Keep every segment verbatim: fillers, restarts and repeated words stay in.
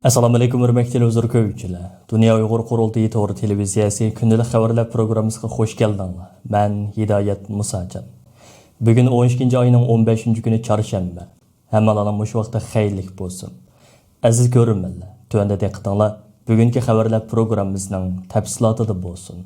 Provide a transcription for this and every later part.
ئەسسالامۇئەلەيكۇم، ھۆرمەتلىك تېلېۋىزور كۆرگۈچىلەر. دۇنيا ئۇيغۇر قۇرۇلتىيى تور تېلېۋىزىيەسى كۈندىلىك خەۋەرلەر پروگراممىسىغا خۇش كەلدىڭلار. مەن ھىدايەت مۇساجان. بۈگۈن ئون ئىككىنچى ئاينىڭ ئون بەشىنچى كۈنى چارشەنبە. ھەممىڭلارنىڭ مۇشۇ ۋاقتى خەيرلىك بولسۇن. ئەزىز كۆرۈرمەنلەر، تۆۋەندە دىققىتىڭلار بۈگۈنكى خەۋەرلەر پروگراممىسىنىڭ تەپسىلاتىدا بولسۇن.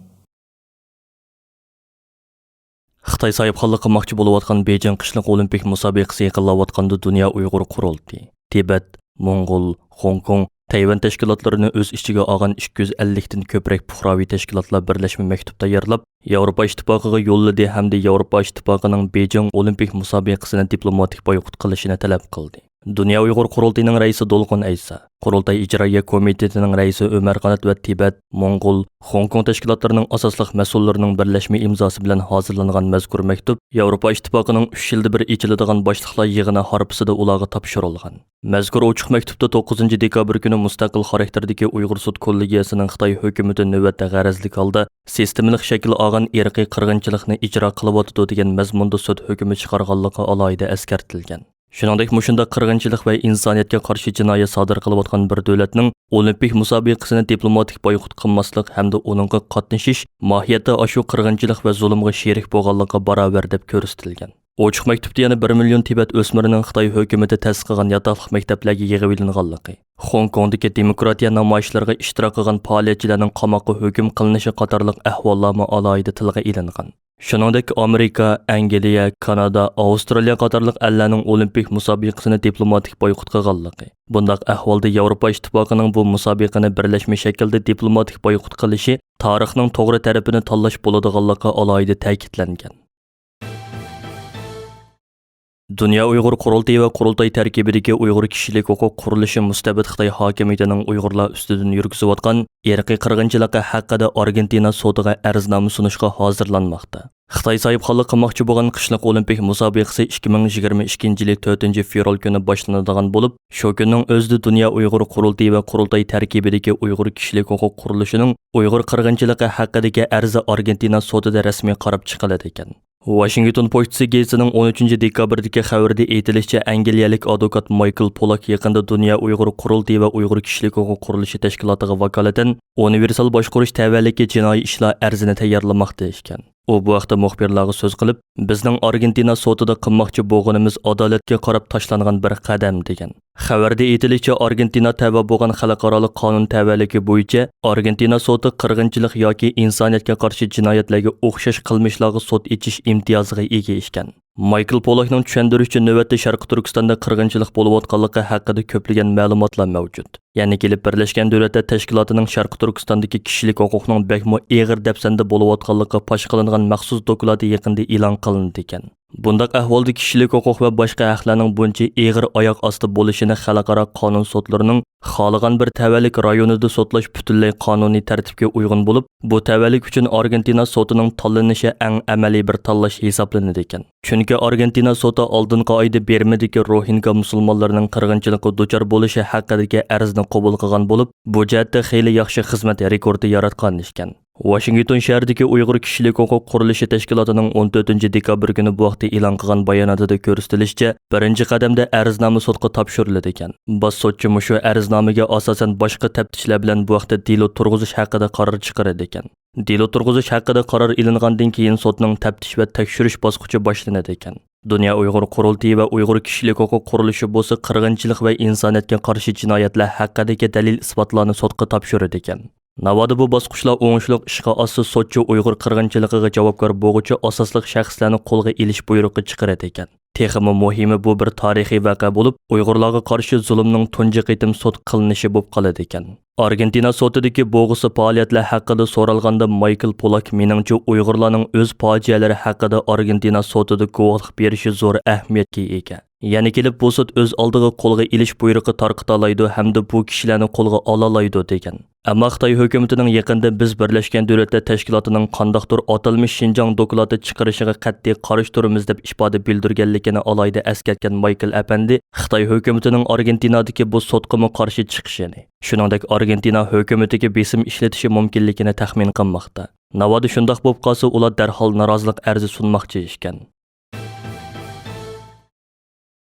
خىتاي ساھىبخانلىق قىلماقچى بولۇۋاتقان بېيجىڭ قىشلىق ئولىمپىك مۇسابىقىسى يېقىنلاۋاتقاندا، دۇنيا ئۇيغۇر قۇرۇلتىيى، تىبەت، موڭغۇل، خوڭكوڭ، تەيۋەن تەشكىلاتلىرىنى ئۆز ئىچىگە ئالغان ئىككى يۈز ئەللىكتىن كۆپرەك پۇقراۋى تەشكىلاتلار بىرلەشمە مەكتۇپ تەييارلاپ، ياۋروپا ئىتتىپاقىغا يوللىدى ھەمدە ياۋروپا ئىتتىپاقىنىڭ بېيجىڭ ئولىمپىك مۇسابىقىسىنى دىپلوماتىك بايقۇت قىلىشىنى تەلەپ قىلدى. دۇنيا ئۇيغۇر قۇرۇلتىيىنىڭ رەئىسى دولقۇن ئەيسا، قۇرۇلتاي ئىجرائىيە كومىتېتىنىڭ رەئىسى ئۆمەر قانات ۋە تىبەت، موڭغۇل، خوڭكوڭ تەشكىلاتلىرىنىڭ ئاساسلىق مەسئۇللىرىنىڭ بىرلەشمە ئىمزاسى بىلەن ھازىرلانغان مەزكۇر مەكتۇپ ياۋروپا ئىتتىپاقىنىڭ ئۈچ يىلدا بىر ئېچىلىدىغان باشلىقلار يىغىنى ھارپىسىدا ئۇلارغا تاپشۇرۇلغان. مەزكۇر ئوچۇق مەكتۇپتا توققۇزىنچى دېكابىر كۈنى مۇستەقىل خاراكتېردىكى ئۇيغۇر سوت كوللېگىيەسىنىڭ خىتاي ھۆكۈمىتى نۆۋەتتە غەرەزلىك ھالدا سىستېمىلىق شەكىل ئالغان ئىرقىي قىرغىنچىلىقنى ئىجرا قىلىۋاتىدۇ دېگەن مەزمۇندا سوت ھۆكمى چىقارغانلىقى ئالاھىدە ئەسكەرتىلگەن. شۇنىڭدەك مۇشۇنداق قىرغىنچىلىق ۋە ئىنسانىيەتكە قارشى جىنايەت سادىر قىلىۋاتقان بىر دۆلەتنىڭ ئولىمپىك مۇسابىقىسىنى دىپلوماتىك بايقۇت قىلماسلىق ھەمدە ئۇنىڭغا قاتنىشىش ماھىيەتتە ئاشۇ قىرغىنچىلىق ۋە زۇلۇمغا شېرىك بولغانلىققا باراۋەر دەپ كۆرسىتىلگەن. ئوچۇق مەكتۇپتا يەنە بىر مىليون تىبەت ئۆسمۈرىنىڭ خىتاي ھۆكۈمىتى تەسىس قىلغان ياتاقلىق مەكتەپلەرگە يىغىۋېلىنغانلىقى، خوڭكوڭدىكى دېموكراتىيە نامايىشلىرىغا ئىشتىراك قىلغان پائالىيەتچىلەرنىڭ قاماققا ھۆكۈم قىلىنىشى قاتارلىق ئەھۋاللارمۇ ئالاھىدە تىلغا ئېلىنغان. شۇنىڭدەك ئامېرىكا، ئەنگلىيە، كانادا، ئاۋسترالىيە قاتارلىق ئەللەرنىڭ ئولىمپىك مۇسابىقىسىنى دىپلوماتىك بايقۇت قىلغانلىقى، بۇنداق ئەھۋالدا ياۋروپا ئىتتىپاقىنىڭ بۇ مۇسابىقىنى بىرلەشمە شەكىلدە دىپلوماتىك بايقۇت قىلىشى تارىخنىڭ توغرا تەرىپىنى تاللاش بولىدىغانلىقى ئالاھىدە تەكىتلەنگەن. دۇنيا ئۇيغۇر قۇرۇلتىيى ۋە قۇرۇلتاي تەركىبىدىكى ئۇيغۇر كىشىلىك ھوقۇق قۇرۇلۇشى مۇستەبىت خىتاي ھاكىمىيىتىنىڭ ئۇيغۇرلار ئۈستىدىن يۈرگۈزۈۋاتقان ئىرقىي قىرغىنچىلىقى ھەققىدە ئارگېنتىنا سوتىغا ئەرزنامە سۇنۇشقا ھازىرلانماقتا. خىتاي ساھىبخانلىق قىلماقچى بولغان قىشلىق ئولىمپىك مۇسابىقىسى ئىككى مىڭ يىگىرمە ئىككىنچى يىلى تۆتىنچى فېۋرال كۈنى باشلىنىدىغان بولۇپ، شۇ كۈننىڭ ئۆزىدە دۇنيا ئۇيغۇر قۇرۇلتىيى ۋە قۇرۇلتاي تەركىبىدىكى ئۇيغۇر كىشىلىك ھوقۇق قۇرۇلۇشىنىڭ ئۇيغۇر قىرغىنچىلىقى ھەققىدىكى ئەرزى ئارگېنتىنا سوتىدا رەسمىي قاراپ چىقىلىدىكەن. ۋاشىنگتون پوچتىسى گېزىتىنىڭ ئون ئۈچىنچى دېكابىردىكى خەۋىرىدە ئېيتىلىشىچە، ئەنگلىيەلىك ئادۋوكات مايكل پولاك يېقىندا دۇنيا ئۇيغۇر قۇرۇلتىيى ۋە ئۇيغۇر كىشىلىك ھوقۇق قۇرۇلۇشى تەشكىلاتىغا ۋاكالىتەن ئۇنىۋېرسال باشقۇرۇش تەۋەلىكى جىنايى ئىشلار ئەرزىنى تەييارلىماقتا ئىكەن. ئۇ بۇ ھەقتە مۇخبىرلارغا سۆز قىلىپ، بىزنىڭ ئارگېنتىنا سوتىدا قىلماقچى بولغىنىمىز ئادالەتكە قاراپ تاشلانغان بىر قەدەم، دېگەن. خەۋەردە ئېيتىلىشىچە، ئارگېنتىنا تەۋە بولغان خەلقئارالىق قانۇن تەۋەلىكى بويىچە ئارگېنتىنا سوتى قىرغىنچىلىق ياكى ئىنسانىيەتكە قارشى جىنايەتلەرگە ئوخشاش قىلمىشلارغا سوت ئېچىش ئىمتىيازىغا ئىگە ئىكەن. مايكل پولاكنىڭ چۈشەندۈرۈشىچە، نۆۋەتتە شەرقىي تۈركىستاندا قىرغىنچىلىق بولۇۋاتقانلىقى ھەققىدە كۆپلىگەن مەلۇماتلار مەۋجۇت. يەنە كېلىپ بىرلەشكەن دۆلەتلەر تەشكىلاتىنىڭ شەرقىي تۈركىستاندىكى كىشىلىك ھوقۇقنىڭ بەكمۇ ئېغىر دەپسەندە بولۇۋاتقانلىقى پاش قىلىنغان مەخسۇس دوكلاتى يېقىندا ئېلان قىلىنىدىكەن. بۇنداق ئەھۋالدا كىشىلىك ھوقۇق ۋە باشقا ھەقلەرنىڭ بۇنچە ئېغىر ئاياق ئاستى بولۇشىنى خەلقئارا قانۇن سوتلىرىنىڭ خالىغان بىر تەۋەلىك رايونىدا سوتلاش پۈتۈنلەي قانۇنىي تەرتىپكە ئۇيغۇن بولۇپ، بۇ تەۋەلىك ئۈچۈن ئارگېنتىنا سوتىنىڭ تاللىنىشى ئەڭ ئەمەلىي بىر تاللاش ھېسابلىنىدىكەن. چۈنكى ئارگېنتىنا سوتى ئالدىنقى ئايدا بىرمىدىكى روھىنگا مۇسۇلمانلىرىنىڭ قىرغىنچىلىققا دۇچار بولۇشى ھەققىدىكى ئەرزنى قوبۇل قىلغان بولۇپ، بۇ جەھەتتە خېلى ياخشى خىزمەت رېكورتى ياراتقان ئىكەن. ۋاشىنگتون شەھىرىدىكى ئۇيغۇر كىشىلىك ھوقۇق قۇرۇلۇشى تەشكىلاتىنىڭ ئون تۆتىنچى دېكابىر كۈنى بۇ ھەقتە ئېلان قىلغان باياناتىدا كۆرسىتىلىشىچە، بىرىنچى قەدەمدە ئەرزنامە سوتقا تاپشۇرۇلىدىكەن. باش سوتچى مۇشۇ ئەرزنامىگە ئاساسەن باشقا تەپتىشلەر بىلەن بۇ ھەقتە دېلو تۇرغۇزۇش ھەققىدە قارار چىقىرىدىكەن. دېلو تۇرغۇزۇش ھەققىدە قارار ئېلىنغاندىن كېيىن سوتنىڭ تەپتىش ۋە تەكشۈرۈش باسقۇچى باشلىنىدىكەن. دۇنيا ئۇيغۇر قۇرۇلتىيى ۋە ئۇيغۇر كىشىلىك ھوقۇق قۇرۇلۇشى بولسا قىرغىنچىلىق ۋە ئىنسانىيەتكە قارشى جىنايەتلەر ھەققىدىكى دەلىل-ئىسپاتلارنى سوتقا تاپشۇرىدىكەن. ناۋادا بۇ باسقۇچلار ئوڭۇشلۇق ئىشقا ئاشسا، سوتچى ئۇيغۇر قىرغىنچىلىقىغا جاۋابكار بولغۇچى ئاساسلىق شەخسلەرنى قولغا ئېلىش بۇيرۇقى چىقىرىدىكەن. تېخىمۇ مۇھىمى، بۇ بىر تارىخىي ۋەقە بولۇپ، ئۇيغۇرلارغا قارشى زۇلۇمنىڭ تۇنجى قېتىم سوت قىلىنىشى بولۇپ قالىدىكەن. ئارگېنتىنا سوتىدىكى بولغۇسى پائالىيەتلەر ھەققىدە سورالغاندا، مايكل پولاك، مېنىڭچە، ئۇيغۇرلارنىڭ ئۆز پاجىئەلىرى ھەققىدە ئارگېنتىنا سوتىدا گۇۋاھلىق بېرىشى زور ئەھمىيەتكە ئىگە. يەنە كېلىپ بۇ سوت ئۆز ئالدىغا قولغا ئېلىش بۇيرۇقى تارقىتالايدۇ ھەمدە بۇ كىشىلەرنى قولغا ئالالايدۇ، دېگەن. ئەمما خىتاي ھۆكۈمىتىنىڭ يېقىندا بىز بىرلەشكەن دۆلەتلەر تەشكىلاتىنىڭ قانداقتۇر ئاتالمىش شىنجاڭ دوكلاتى چىقىرىشىغا قەتئىي قارشى تۇرىمىز دەپ ئىپادە بىلدۈرگەنلىكىنى ئالاھىدە ئەسكەرتكەن مايكل ئەپەندى خىتاي ھۆكۈمىتىنىڭ ئارگېنتىنادىكى بۇ سوتقىمۇ قارشى چىقىشىنى، شۇنىڭدەك ئارگېنتىنا ھۆكۈمىتىگە بېسىم ئىشلىتىشى مۇمكىنلىكىنى تەخمىن قىلماقتا. ناۋادا شۇنداق بولۇپ قالسا، ئۇلار دەرھال نارازىلىق ئەرزى سۇنماقچى ئىكەن.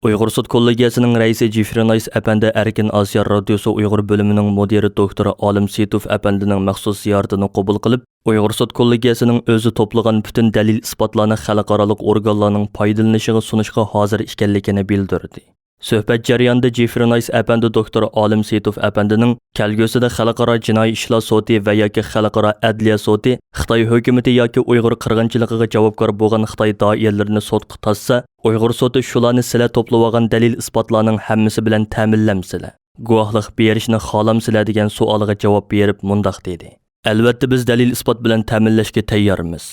ئۇيغۇر سوت كوللېگىيەسىنىڭ رەئىسى جېفرى نايس ئەپەندى ئەركىن ئاسىيا رادىيوسى ئۇيغۇر بۆلۈمىنىڭ مۇدىرى دوكتور ئالىم سېيىتوف ئەپەندىنىڭ مەخسۇس زىيارىتىنى قوبۇل قىلىپ، ئۇيغۇر سوت كوللېگىيەسىنىڭ ئۆزى توپلىغان پۈتۈن دەلىل-ئىسپاتلارنى خەلقئارالىق ئورگانلارنىڭ پايدىلىنىشىغا سۇنۇشقا ھازىر ئىكەنلىكىنى بىلدۈردى. سۆھبەت جەريانىدا جېفرى نايس ئەپەندى دوكتور ئالىم سېيىتوف ئەپەندىنىڭ كەلگۈسىدە خەلقئارا جىنايى ئىشلار سوتى ۋە ياكى خەلقئارا ئەدلىيە سوتى خىتاي ھۆكۈمىتى ياكى ئۇيغۇر قىرغىنچىلىقىغا جاۋابكار بولغان خىتاي دائىرىلىرىنى سوتقا تارتسا، ئۇيغۇر سوتى شۇلارنى سىلەر توپلىۋالغان دەلىل-ئىسپاتلارنىڭ ھەممىسى بىلەن تەمىنلەمسىلەر، گۇۋاھلىق بېرىشنى خالامسىلەر دېگەن سوئالىغا جاۋاب بېرىپ مۇنداق دېدى: ئەلۋەتتە، بىز دەلىل-ئىسپات بىلەن تەمىنلەشكە تەييارمىز.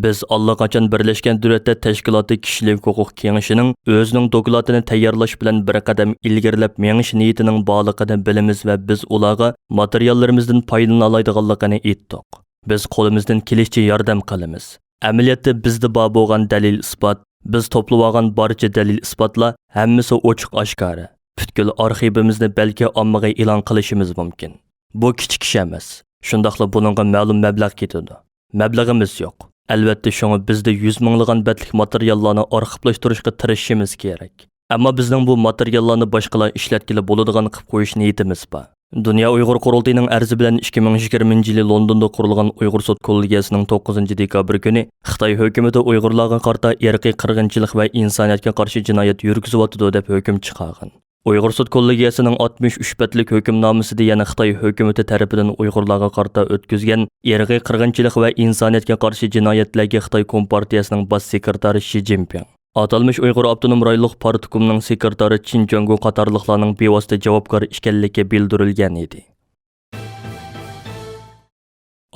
بىز ئاللىقاچان بىرلەشكەن دۆلەتلەر تەشكىلاتى كىشىلىك ھوقۇق كېڭىشىنىڭ ئۆزىنىڭ دوكلاتىنى تەييارلاش بىلەن بىر قەدەم ئىلگىرىلەپ مېڭىش نىيىتىنىڭ بارلىقىنى بىلىمىز ۋە بىز ئۇلارغا ماتېرىياللىرىمىزدىن پايدىلىنالايدىغانلىقىنى ئېيتتۇق. بىز قولىمىزدىن كېلىشىچە ياردەم قىلىمىز. ئەمەلىيەتتە بىزدە بار بولغان دەلىل-ئىسپات، بىز توپلىۋالغان بارچە دەلىل-ئىسپاتلار ھەممىسى ئوچۇق-ئاشكارا. پۈتكۈل ئارخىپىمىزنى بەلكى ئاممىغا ئېلان قىلىشىمىز مۇمكىن. بۇ كىچىك ئىش ئەمەس. شۇنداقلا بۇنىڭغا مەلۇم مەبلەغ كېتىدۇ. مەبلىغىمىز يوق. ئەلۋەتتە، شۇڭا بىزدە يۈز مىڭلىغان بەتلىك ماتېرىياللارنى ئارخىپلاشتۇرۇشقا تىرىشىشىمىز كېرەك. ئەمما بىزنىڭ بۇ ماتېرىياللارنى باشقىلار ئىشلەتكىلى بولىدىغان قىلىپ قويۇش نىيىتىمىز بار. دۇنيا ئۇيغۇر قۇرۇلتىيىنىڭ ئەرزى بىلەن ئىككى مىڭ يىگىرمىنچى يىلى لوندوندا قۇرۇلغان ئۇيغۇر سوت كوللېگىيەسىنىڭ توققۇزىنچى دېكابىر كۈنى خىتاي ھۆكۈمىتى ئۇيغۇرلارغا قارىتا ئىرقىي قىرغىنچىلىق ۋە ئىنسانىيەتكە قارشى جىنايەت يۈرگۈزۈۋاتىدۇ دەپ ھۆكۈم چىقارغان. ئۇيغۇر سوت كوللېگىيەسىنىڭ ئاتمىش ئۈچ بەتلىك ھۆكۈمنامىسىدە يەنە خىتاي ھۆكۈمىتى تەرىپىدىن ئۇيغۇرلارغا قارىتا ئۆتكۈزگەن ئىرقىي قىرغىنچىلىق ۋە ئىنسانىيەتكە قارشى جىنايەتلەرگە خىتاي كومپارتىيەسىنىڭ باش سېكرېتارى شى جىنپىڭ، ئاتالمىش ئۇيغۇر ئاپتونوم رايونلۇق پارتكومنىڭ سېكرېتارى چىن جۇڭگو قاتارلىقلارنىڭ بىۋاسىتە جاۋابكار ئىكەنلىكى بىلدۈرۈلگەن ئىدى.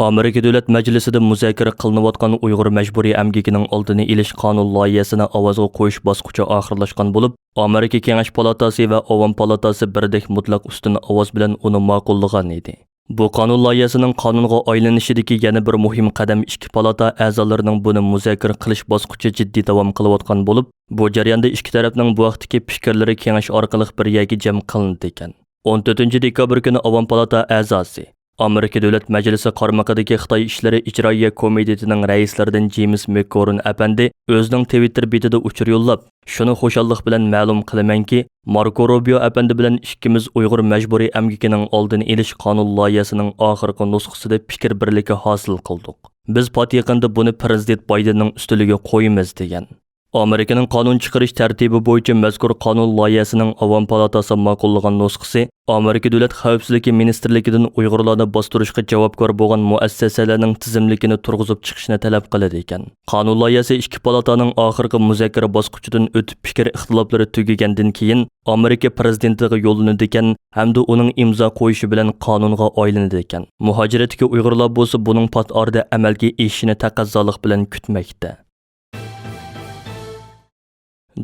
ئامېرىكا دۆلەت مەجلىسىدە مۇزاكىرە قىلىنىۋاتقان ئۇيغۇر مەجبۇرىي ئەمگىكىنىڭ ئالدىنى ئېلىش قانۇن لايىھەسىنى ئاۋازغا قويۇش باسقۇچى ئاخىرلاشقان بولۇپ، ئامېرىكا كېڭەش پالاتاسى ۋە ئاۋام پالاتاسى بىردەك مۇتلەق ئۈستۈن ئاۋاز بىلەن ئۇنى ماقۇللىغان ئىدى. بۇ قانۇن لايىھەسىنىڭ قانۇنغا ئايلىنىشىدىكى يەنە بىر مۇھىم قەدەم ئىككى پالاتا ئەزالىرىنىڭ بۇنى مۇزاكىرە قىلىش باسقۇچى جىددىي داۋام قىلىۋاتقان بولۇپ، بۇ جەرياندا ئىككى تەرەپنىڭ بۇ ھەقتىكى پىكىرلىرى كېڭەش ئارقىلىق بىر يەرگە جەم قىلىنىدىكەن. ئون تۆتىنچى دېكابىر كۈنى ئاۋام پالاتا ئەزاسى، ئامېرىكا دۆلەت مەجلىسى قارمىقىدىكى خىتاي ئىشلىرى ئىجرائىيە كومىتېتىنىڭ رەئىسلىرىدىن جېيمىس مېكگورن ئەپەندى ئۆزىنىڭ تىۋىتتېر بېتىدە ئۇچۇر يوللاپ، شۇنى خۇشاللىق بىلەن مەلۇم قىلىمەنكى، ماركو روبىيو ئەپەندى بىلەن ئىككىمىز ئۇيغۇر مەجبۇرىي ئەمگىكىنىڭ ئالدىنى ئېلىش قانۇن لايىھەسىنىڭ ئاخىرقى نۇسخىسىدا پىكىر بىرلىكى ھاسىل قىلدۇق. بىز پات يېقىندا بۇنى پىرېزىدېنت بايدېننىڭ ئۈستىلىگە قويىمىز، دېگەن. ئامېرىكىنىڭ قانۇن چىقىرىش تەرتىپى بويىچە مەزكۇر قانۇن لايىھەسىنىڭ ئاۋام پالاتاسى ماقۇللىغان نۇسخىسى ئامېرىكا دۆلەت خەۋپسىزلىكى مىنىستىرلىكىدىن ئۇيغۇرلارنى باستۇرۇشقا جاۋابكار بولغان مۇئەسسەسەلەرنىڭ تىزىملىكىنى تۇرغۇزۇپ چىقىشنى تەلەپ قىلىدىكەن. قانۇن لايىھەسى ئىككى پالاتانىڭ ئاخىرقى مۇزاكىرە باسقۇچىدىن ئۆتۈپ، پىكىر ئىختىلاپلىرى تۈگىگەندىن كېيىن، ئامېرىكا پىرېزىدېنتىغا يوللىنىدىكەن ھەمدە ئۇنىڭ ئىمزا قويۇشى بىلەن قانۇنغا ئايلىنىدىكەن. مۇھاجىرەتتىكى ئۇيغۇرلار بولسا بۇنىڭ پات ئارىدا ئەمەلگە ئېشىشىنى تەقەززالىق بىلەن كۈتمەكتە.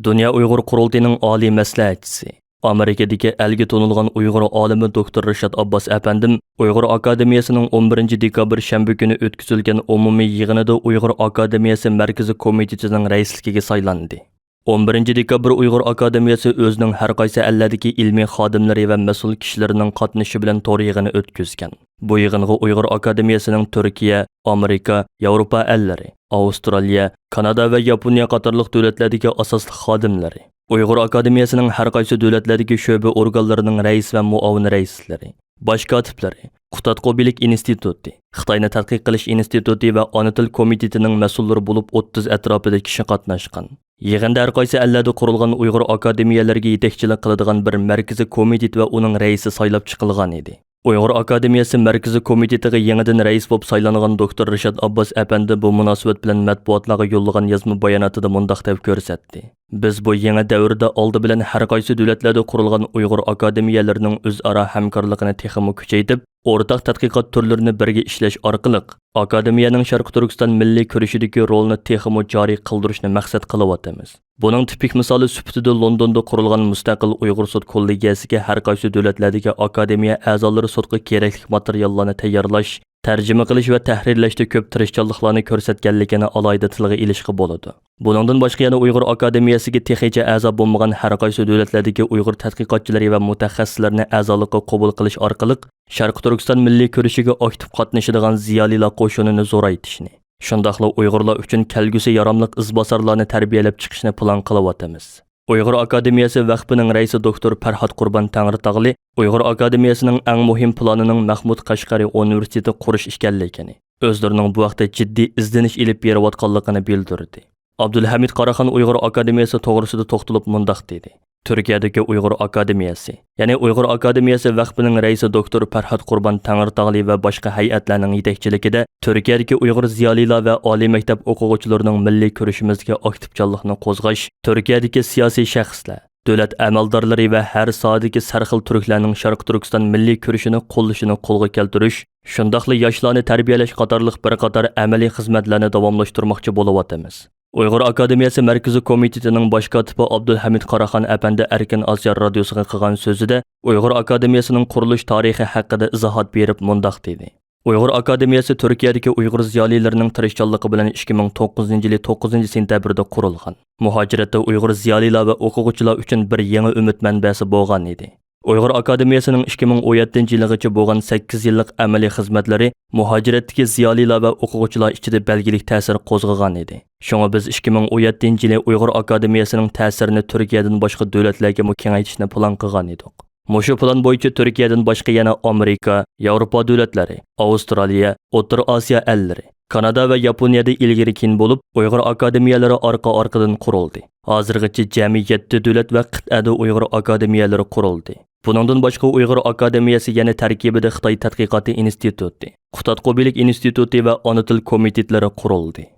دۇنيا ئۇيغۇر قۇرۇلتىيىنىڭ ئالىي مەسلىھەتچىسى، ئامېرىكىدىكى ئەلگە تونۇلغان ئۇيغۇر ئالىمى دوكتور رىشات ئابباس ئەپەندىم ئۇيغۇر ئاكادېمىيەسىنىڭ ئون بىرىنچى دېكابىر شەنبە كۈنى ئۆتكۈزۈلگەن ئومۇمىي يىغىنىدا ئۇيغۇر ئاكادېمىيەسى مەركىزىي كومىتېتىنىڭ رەئىسلىكىگە سايلاندى. ئون بىرىنچى دېكابىر ئۇيغۇر ئاكادېمىيەسى ئۆزىنىڭ ھەر قايسى ئەللەردىكى ئىلمىي خادىملىرى ۋە مەسئۇل كىشىلىرىنىڭ قاتنىشىشى بىلەن تور يىغىنى ئۆتكۈزگەن. بۇ يىغىنغا ئۇيغۇر ئاكادېمىيەسىنىڭ تۈركىيە، ئامېرىكا، ياۋروپا ئەللىرى، ئاۋسترالىيە، كانادا ۋە ياپونىيە قاتارلىق دۆلەتلەردىكى ئاساسلىق خادىملىرى، ئۇيغۇر ئاكادېمىيەسىنىڭ ھەر قايسى دۆلەتلەردىكى شۆبە ئورگانلىرىنىڭ رەئىس ۋە مۇئاۋىن رەئىسلىرى، باش كاتىپلىرى، قۇتادغۇ بىلىك ئىنستىتۇتى، خىتاينى تەتقىق قىلىش ئىنستىتۇتى ۋە ئانا تىل كومىتېتىنىڭ مەسئۇللىرى بولۇپ ئوتتۇز ئەتراپىدا كىشى قاتناشقان. يىغىندا ھەر قايسى ئەللەردە قۇرۇلغان ئۇيغۇر ئاكادېمىيەلىرىگە يېتەكچىلىك قىلىدىغان بىر مەركىزىي كومىتېت ۋە ئۇنىڭ رەئىسى سايلاپ چىقىلغان ئىدى. ئۇيغۇر ئاكادېمىيەسى مەركىزىي كومىتېتىغا يېڭىدىن رەئىس بولۇپ سايلانغان دوكتور رىشات ئابباس ئەپەندى بۇ مۇناسىۋەت بىلەن مەتبۇئاتلارغا يوللىغان يازما باياناتىدا مۇنداق دەپ كۆرسەتتى: بىز بۇ يېڭى دەۋردە ئالدى بىلەن ھەر قايسى دۆلەتلەردە قۇرۇلغان ئۇيغۇر ئاكادېمىيەلىرىنىڭ ئۆزئارا ھەمكارلىقىنى تېخىمۇ كۈچەيتىپ، ئورتاق تەتقىقات تۈرلىرىنى بىرگە ئىشلەش ئارقىلىق، ئاكادېمىيەنىڭ شەرقىي تۈركىستان مىللىي كۈرىشىدىكى رولىنى تېخىمۇ جارى قىلدۇرۇشنى مەقسەت قىلىۋاتىمىز. بۇنىڭ تىپىك مىسالى سۈپىتىدە لوندوندا قۇرۇلغان مۇستەقىل ئۇيغۇر سوت كوللېگىيەسىگە ھەر قايسى دۆلەتلەردىكى ئاكادېمىيە ئەزالىرى سوتقا كېرەكلىك ماتېرىياللارنى تەييارلاش، تەرجىمە قىلىش ۋە تەھرىرلەشتە كۆپ تىرىشچانلىقلارنى كۆرسەتكەنلىكىنى ئالاھىدە تىلغا ئېلىشقا بولىدۇ. بۇنىڭدىن باشقا يەنە ئۇيغۇر ئاكادېمىيەسىگە تېخىچە ئەزا بولمىغان ھەر قايسى دۆلەتلەردىكى ئۇيغۇر تەتقىقاتچىلىرى ۋە مۇتەخەسسىسلىرىنى ئەزالىققا قوبۇل قىلىش ئارقىلىق، شەرقىي تۈركىستان مىللىي كۈرىشىگە ئاكتىپ قاتنىشىدىغان زىيالىيلار قوشۇنىنى زورايتىشنى، شۇنداقلا ئۇيغۇرلار ئۈچۈن كەلگۈسى ياراملىق ئىزباسارلارنى تەربىيەلەپ چىقىشنى پىلان قىلىۋاتىمىز. ئۇيغۇر ئاكادېمىيەسى ۋەقپىنىڭ رەئىسى دوكتور پەرھات قۇربان تەڭرىتاغلى ئۇيغۇر ئاكادېمىيەسىنىڭ ئەڭ مۇھىم پىلانىنىڭ مەخمۇت قەشقەرى ئۇنىۋېرسىتېتى قۇرۇش ئىكەنلىكىنى، ئۆزلىرىنىڭ بۇ ھەقتە جىددىي ئىزدىنىش ئېلىپ بېرىۋاتقانلىقىنى بىلدۈردى. ئابدۇلھەمىد قاراخان ئۇيغۇر ئاكادېمىيەسى توغرىسىدا توختىلىپ مۇنداق دېدى: تۈركىيەدىكى ئۇيغۇر ئاكادېمىيەسى، يەنى ئۇيغۇر ئاكادېمىيەسى ۋەقپىنىڭ رەئىسى دوكتور پەرھات قۇربان تەڭرىتاغلى ۋە باشقا ھەيئەتلەرنىڭ يېتەكچىلىكىدە تۈركىيەدىكى ئۇيغۇر زىيالىيلار ۋە ئالىي مەكتەپ ئوقۇغۇچىلىرىنىڭ مىللىي كۈرىشىمىزدىكى ئاكتىپچانلىقنى قوزغاش، تۈركىيەدىكى سىياسىي شەخسلەر، دۆلەت ئەمەلدارلىرى ۋە ھەر ساھەدىكى سەرخىل تۈركلەرنىڭ شەرقىي تۈركىستان مىللىي كۈرىشىنى قوللىشىنى قولغا كەلتۈرۈش، شۇنداقلا ياشلارنى تەربىيەلەش قاتارلىق بىر قاتار ئەمەلىي خىزمەتلەرنى داۋاملاشتۇرماقچى بولۇۋاتىمىز. ئۇيغۇر ئاكادېمىيەسى مەركىزىي كومىتېتىنىڭ باش كاتىپى ئابدۇلھەمىد قاراخان ئەپەندى ئەركىن ئاسىيا رادىيوسىغا قىلغان سۆزىدە، ئۇيغۇر ئاكادېمىيەسىنىڭ قۇرۇلۇش تارىخى ھەققىدە ئىزاھات بېرىپ مۇنداق دېدى: ئۇيغۇر ئاكادېمىيەسى تۈركىيەدىكى ئۇيغۇر زىيالىيلىرىنىڭ تىرىشچانلىقى بىلەن ئىككى مىڭ توققۇزىنچى يىلى توققۇزىنچى سېنتەبىردە قۇرۇلغان. مۇھاجىرەتتە ئۇيغۇر زىيالىيلار ۋە ئوقۇغۇچىلار ئۈچۈن بىر يېڭى ئۈمىد مەنبەسى بولغان ئىدى. ئۇيغۇر ئاكادېمىيەسىنىڭ ئىككى مىڭ ئون يەتتىنچى يىلىغىچە بولغان سەككىز يىللىق ئەمەلىي خىزمەتلىرى مۇھاجىرەتتىكى زىيالىيلار ۋە ئوقۇغۇچىلار ئىچىدە بەلگىلىك تەسىر قوزغىغان ئىدى. شۇڭا بىز ئىككى مىڭ ئون يەتتىنچى يىلى ئۇيغۇر ئاكادېمىيەسىنىڭ تەسىرىنى تۈركىيەدىن باشقا دۆلەتلەرگىمۇ كېڭەيتىشنى پىلان قىلغان ئىدۇق. مۇشۇ پىلان بويىچە تۈركىيەدىن باشقا يەنە ئامېرىكا، ياۋروپا دۆلەتلىرى، ئاۋسترالىيە، ئوتتۇرا ئاسىيا ئەللىرى، كانادا ۋە ياپونىيەدە ئىلگىرى كېيىن بولۇپ، ئۇيغۇر ئاكادېمىيەلىرى ئارقا ئارقىدىن قۇرۇلدى. ھازىرغىچە جەمئىي يەتتە دۆلەت ۋە قىتئەدە ئۇيغۇر ئاكادېمىيەلىرى قۇرۇلدى. بۇنىڭدىن باشقا ئۇيغۇر ئاكادېمىيەسى يەنە تەركىبىدە خىتاي تەتقىقاتى ئىنستىتۇتى، قۇتادغۇ بىلىك ئىنستىتۇتى ۋە ئانا تىل كومىتېتلىرى قۇرۇلدى.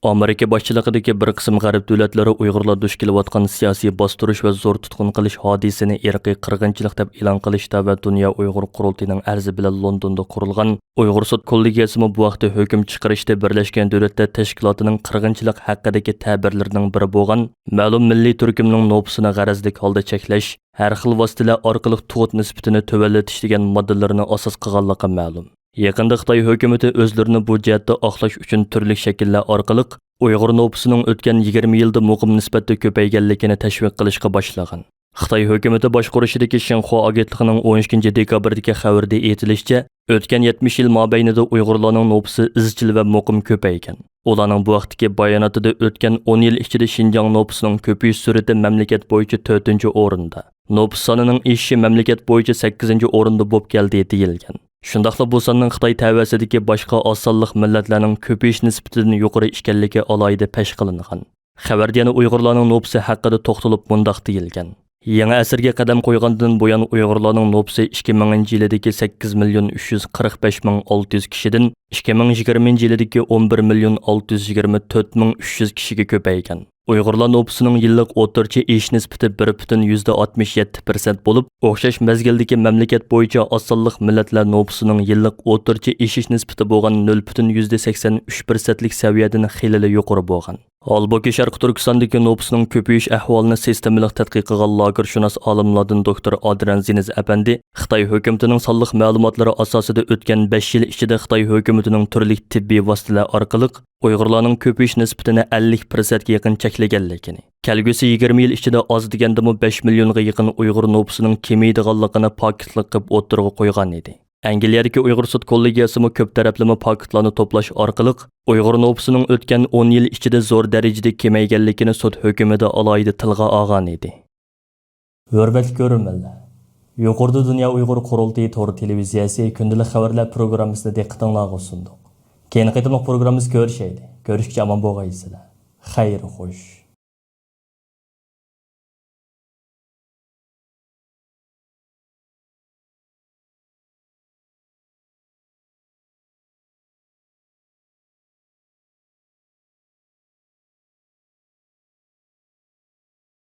ئامېرىكا باشچىلىقىدىكى بىر قىسىم غەرب دۆلەتلىرى ئۇيغۇرلار دۇچ كېلىۋاتقان سىياسىي باستۇرۇش ۋە زور تۇتقۇن قىلىش ھادىسىسىنى ئىرقىي قىرغىنچىلىق دەپ ئېلان قىلىشتا ۋە دۇنيا ئۇيغۇر قۇرۇلتىيىنىڭ ئەرزى بىلەن لوندوندا قۇرۇلغان ئۇيغۇر سوت كوللېگىيەسىمۇ بۇ ھەقتە ھۆكۈم چىقىرىشتا بىرلەشكەن دۆلەتلەر تەشكىلاتىنىڭ قىرغىنچىلىق ھەققىدىكى تەبىرلىرىنىڭ بىرى بولغان مەلۇم مىللىي تۈركۈمنىڭ نوپۇسىنى غەرەزلىك ھالدا چەكلەش، ھەر خىل ۋاسىتىلەر ئارقىلىق تۇغۇت نىسبىتىنى تۆۋەنلىتىش دېگەن ماددىلىرىنى ئاساس قىلغانلىقى مەلۇم. يېقىندا خىتاي ھۆكۈمىتى ئۆزلىرىنى بۇ جەھەتتە ئاقلاش ئۈچۈن تۈرلۈك شەكىللەر ئارقىلىق ئۇيغۇر نوپۇسىنىڭ ئۆتكەن يىگىرمە يىلدا مۇقىم نىسبەتتە كۆپەيگەنلىكىنى تەشۋىق قىلىشقا باشلىغان. خىتاي ھۆكۈمىتى باشقۇرۇشىدىكى شىنخۇا ئاگېنتلىقىنىڭ ئون ئىككىنچى دېكابىردىكى خەۋىرىدە ئېيتىلىشىچە، ئۆتكەن يەتمىش يىل مابەينىدە ئۇيغۇرلارنىڭ نوپۇسى ئىزچىل ۋە مۇقىم كۆپەيگەن. ئۇلارنىڭ بۇ ھەقتىكى باياناتىدا ئۆتكەن ئون يىل ئىچىدە شىنجاڭ نوپۇسىنىڭ كۆپىيىش سۈرئىتى مەملىكەت بويىچە تۆتىنچى ئورۇندا، نوپۇس سانىنىڭ ئېشىشى مەملىكەت بويىچە سەككىزىنچى ئورۇندا بولۇپ كەلدى دېيىلگەن. شۇنداقلا بۇ ساننىڭ خىتاي تەۋەسىدىكى باشقا ئاز سانلىق مىللەتلەرنىڭ كۆپىيىش نىسبىتىدىن يۇقىرى ئىكەنلىكى ئالاھىدە پەش قىلىنغان. خەۋەردە يەنە ئۇيغۇرلارنىڭ نوپۇسى ھەققىدە توختىلىپ مۇنداق دېيىلگەن: يېڭى ئەسىرگە قەدەم قويغاندىن بۇيان، ئۇيغۇرلارنىڭ نوپۇسى ئىككى مىڭىنچى يىلىدىكى سەككىز مىليون ئۈچ يۈز قىرىق بەش مىڭ ئالتە يۈز كىشىدىن ئىككى مىڭ يىگىرمىنچى يىلىدىكى ئون بىر مىليون ئالتە يۈز يىگىرمە تۆت مىڭ ئۈچ يۈز كىشىگە كۆپەيگەن. ئۇيغۇرلار نوپۇسىنىڭ يىللىق ئوتتۇرىچە ئېشىش نىسبىتى بىر پۈتۈن يۈزدە ئاتمىش يەتتە پىرسەنت بولۇپ، ئوخشاش مەزگىلدىكى مەملىكەت بويىچە ئاز سانلىق مىللەتلەر نوپۇسىنىڭ يىللىق ئوتتۇرىچە ئېشىش نىسبىتى بولغان نۆل پۈتۈن يۈزدە سەكسەن ئۈچ پىرسەنتلىك سەۋىيەدىن خېلىلا يۇقىرى بولغان. ھالبۇكى، شەرقىي تۈركىستاندىكى نوپۇسنىڭ كۆپىيىش ئەھۋالىنى سىستېمىلىق تەتقىق قىلغان لاگېرشۇناس ئالىملاردىن دوكتور ئادرىيان زېنز ئەپەندى خىتاي ھۆكۈمىتىنىڭ سانلىق مەلۇماتلىرى ئاساسىدا ئۆتكەن بەش يىل ئىچىدە خىتاي ھۆكۈمىتىنىڭ تۈرلۈك تېببىي ۋاسىتىلەر ئارقىلىق ئۇيغۇرلارنىڭ كۆپىيىش نىسبىتىنى ئەللىك پىرسەنتكە يېقىن چەكلىگەنلىكىنى، كەلگۈسى يىگىرمە يىل ئىچىدە ئاز دېگەندىمۇ بەش مىليونغا يېقىن ئۇيغۇر نوپۇسىنىڭ كېمىيىدىغانلىقىنى پاكىتلىق قىلىپ ئوتتۇرىغا قويغان ئىدى. ئەنگلىيەدىكى ئۇيغۇر سوت كوللېگىيەسىمۇ كۆپ تەرەپلىمە پاكىتلارنى توپلاش ئارقىلىق ئۇيغۇر نوپۇسىنىڭ ئۆتكەن ئون يىل ئىچىدە زور دەرىجىدە كېمەيگەنلىكىنى سوت ھۆكۈمىدە ئالاھىدە تىلغا ئالغان ئىدى. ھۆرمەتلىك كۆرۈرمەنلەر، يۇقىرىدا دۇنيا ئۇيغۇر قۇرۇلتىيى تور تېلېۋىزىيەسى كۈندىلىك خەۋەرلەر پروگراممىسىنى دىققىتىڭلارغا سۇندۇق. كېيىنكى قېتىملىق پروگراممىمىزدا كۆرۈشەيلى. كۆرۈشكىچە ئامان بولغايسىلەر. خەير خوش.